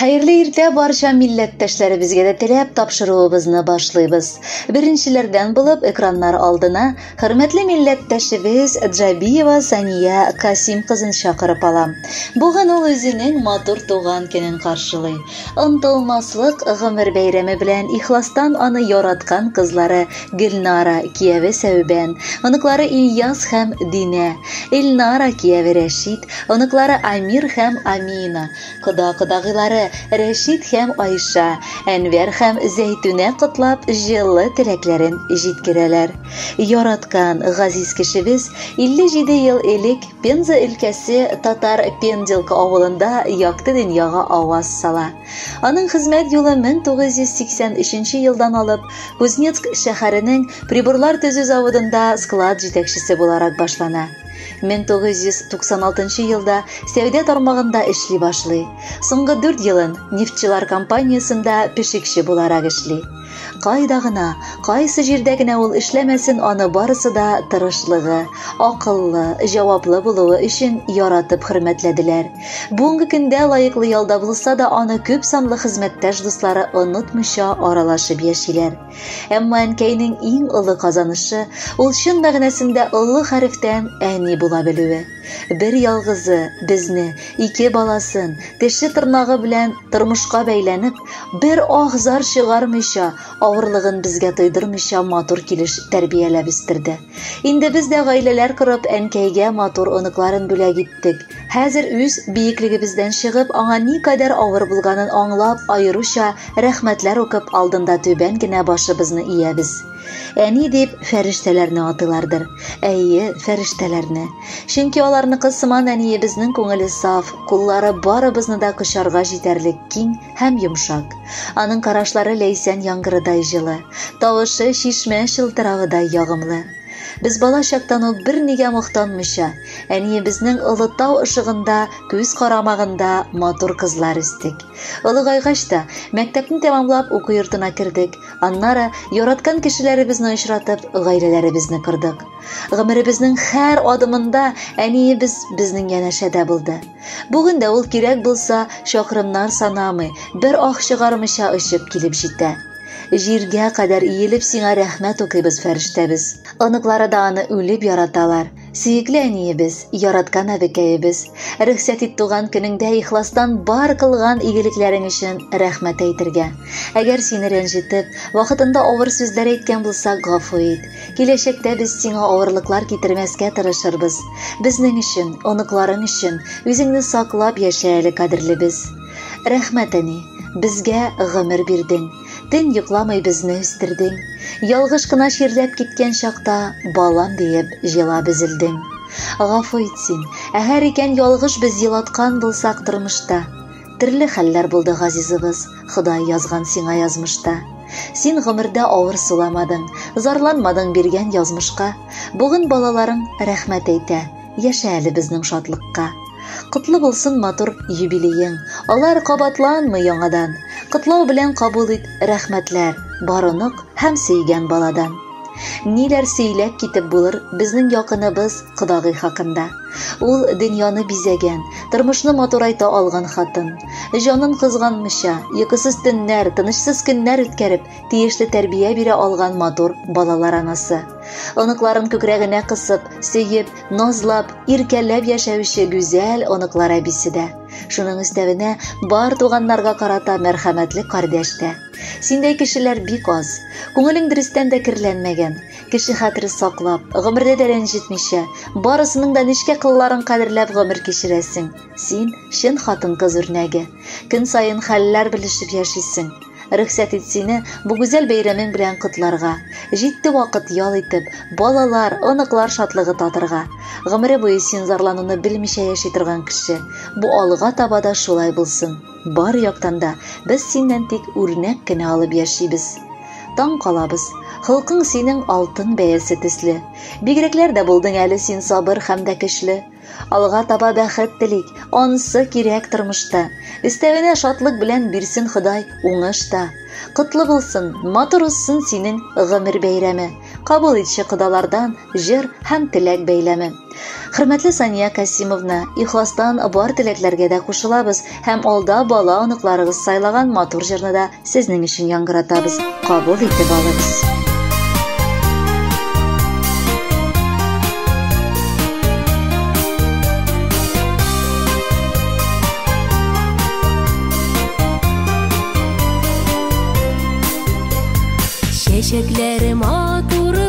Хәерле иртә барча милләттәшләребезгә дә теләп тапшыруыбызны башлыйбыз. Беренчеләрдән булып экраннар алдына хөрмәтле милләттәшебез Джабиева Сания Касим кызын чакырып алам. Бүген ул үзенең матур туган көнен каршылый. Онтылмаслык гомер бәйрәме белән ихластан аны яраткан кызлары Гөлнара, кияве Сәүбән, оныклары Ильяс һәм Динә, Эльнара, кияве Рәшит, оныклары Амир һәм Амина, Кода-кодагыйлары Рәшит һәм Айша, Әнвәр һәм Зәйтүнә котлап җылы теләкләрен җиткерәләр. Яраткан газиз кешебез 57 ел элек Пенза өлкәсе Татар Пенделка авылында якты дөньяга аваз сала. Аның хезмәт юлы 1983 елдан алып Кузнецк шәһәренең приборлар төзү заводында склад җитәкчесе буларак башлана. 1996 елда сәүдә тармагында эшли башлый. Соңгы 4 елын нефтьчелар компаниясендә пешекче буларак эшли. Кайда гына, кайсы җирдә генә ул эшләмәсен, аны барысы да тырышлыгы, акыллы, җаваплы булуы өчен яратып хөрмәтләделәр. Бүгенге көндә лаеклы ялда булса да, аны күп санлы хезмәттәш дуслары онытмыйча аралашып яшиләр. Әмма әнкәйнең иң олы казанышы, ул чын мәгънәсендә олы хәрефтән әни була белүе. Бер ялгызы безне, ике баласын, теше-тырнагы белән тормышка бәйләнеп, бер аһ-зар чыгармыйча, авырлыгын безгә тойдырмыйча матур килеш тәрбияләп үстерде. Инде без дә гаиләләр корып, әнкәйгә матур оныкларын бүләк иттек. Хәзер үз биеклегебездән чыгып, аңа никадәр авыр булганын аңлап, аеруча рәхмәтләр укып, алдында түбән генә башыбызны иябез. Әни дип фәрештәләрне атыйлардыр. Әйе, фәрештәләрне. Чөнки аларныкы сыман әниебезнең күңеле саф, куллары барыбызны да кочарга җитәрлек киң һәм йомшак. Аның карашлары ләйсән яңгырыдай җылы, тавышы чишмә чылтыравыдай ягымлы. Без бала чактан ук бернигә мохтанмыйча, әниебезнең олы тау ышыгында, күз карамагында матур кызлар үстек. Олыгайгач та, мәктәпне тәмамлап уку йортына кердек, аннары яраткан кешеләребезне очратып, гаиләләребезне кордык. Гомеребезнең һәр адымында әниебез безнең янәшәдә булды. Бүген дә ул кирәк булса, чакрымнар санамый, бер ах чыгармыйча очып килеп җитә. Җиргә кадәр иелеп сиңа рәхмәт укыйбыз, фәрештәбез. Оныклары да аны үлеп яраталар. Сөекле әниебез, яраткан әбекәебез, рөхсәт ит туган көнеңдә ихластан бар кылган игелекләрең өчен рәхмәт әйтергә. Әгәр сине рәнҗетеп, вакытында авыр сүзләр әйткән булсак, гафу ит. Киләчәктә без сиңа авырлыклар китермәскә тырышырбыз. Безнең өчен, оныкларың өчен үзеңне саклап яшә әле, кадерлебез. Рәхмәт, әни, безгә гомер бирдең. Төн йокламый безне үстердең. Ялгыш кына чирләп киткән чакта балам диеп җылап өзелдең. Гафу ит син, әгәр икән ялгыш без елаткан булсак тормышта. Төрле хәлләр булды, газизыбыз, Ходай язган сиңа язмышта. Син гомердә авыр суламадың, зарланмадың биргән язмышка. Бүген балаларың рәхмәт әйтә, яшә әле безнең шатлыкка. Котлы булсын матур юбилеең, алар кабатланмый яңадан. Котлау белән кабул ит рәхмәтләр, бар онык һәм сөйгән баладан. Ниләр сөйләп китеп булыр безнең якыныбыз кодагый хакында. Ул дөньяны бизәгән, тормышны матурайта алган хатын. Җанын кызганмыйча, йокысыз төннәр, тынычсыз көннәр үткәреп, тиешле тәрбия бирә алган матур балалар анасы. Оныкларын күкрәгенә кысып, сөеп, назлап, иркәләп яшәүче гүзәл оныклар әбисе дә. Шуның өстәвенә бар туганнарга карата мәрхәмәтле кардәш тә. Синдәй кешеләр бик аз. Күңелең дөрестән дә керләнмәгән. Кеше хәтере саклап, гомердә дә рәнҗетмичә, барысының да нечкә кылларын кадерләп гомер кичерәсең. Син чын хатын-кыз үрнәге. Көн саен хәлләр белешеп яшисең. Рөхсәт ит сине бу гүзәл бәйрәмең белән котларга. Җитте вакыт ял итеп, балалар, оныклар шатлыгы татырга. Гомере буе син зарлануны белмичә яши торган кеше. Бу алга таба да шулай булсын. Бар яктан да без синнән тик үрнәк кенә алып яшибез. Таң калабыз. Холкың синең алтын бәясе төсле. Бигрәкләр дә булдың әле син сабыр һәм дә көчле. Алга таба бәхет телик, ансы кирәк тормышта. Өстәвенә шатлык белән бирсен Ходай уңыш та. Котлы булсын, матур узсын синең гомер бәйрәме. Кабул итче кодалардан җыр һәм теләк бәйләме. Хөрмәтле Сания Касимовна, ихластан бар теләкләргә дә кушылабыз һәм алда бала оныкларыгыз сайлаган матур җырны да сезнең өчен яңгыратабыз. Кабул итеп алыгыз. Чәчәкләре матур.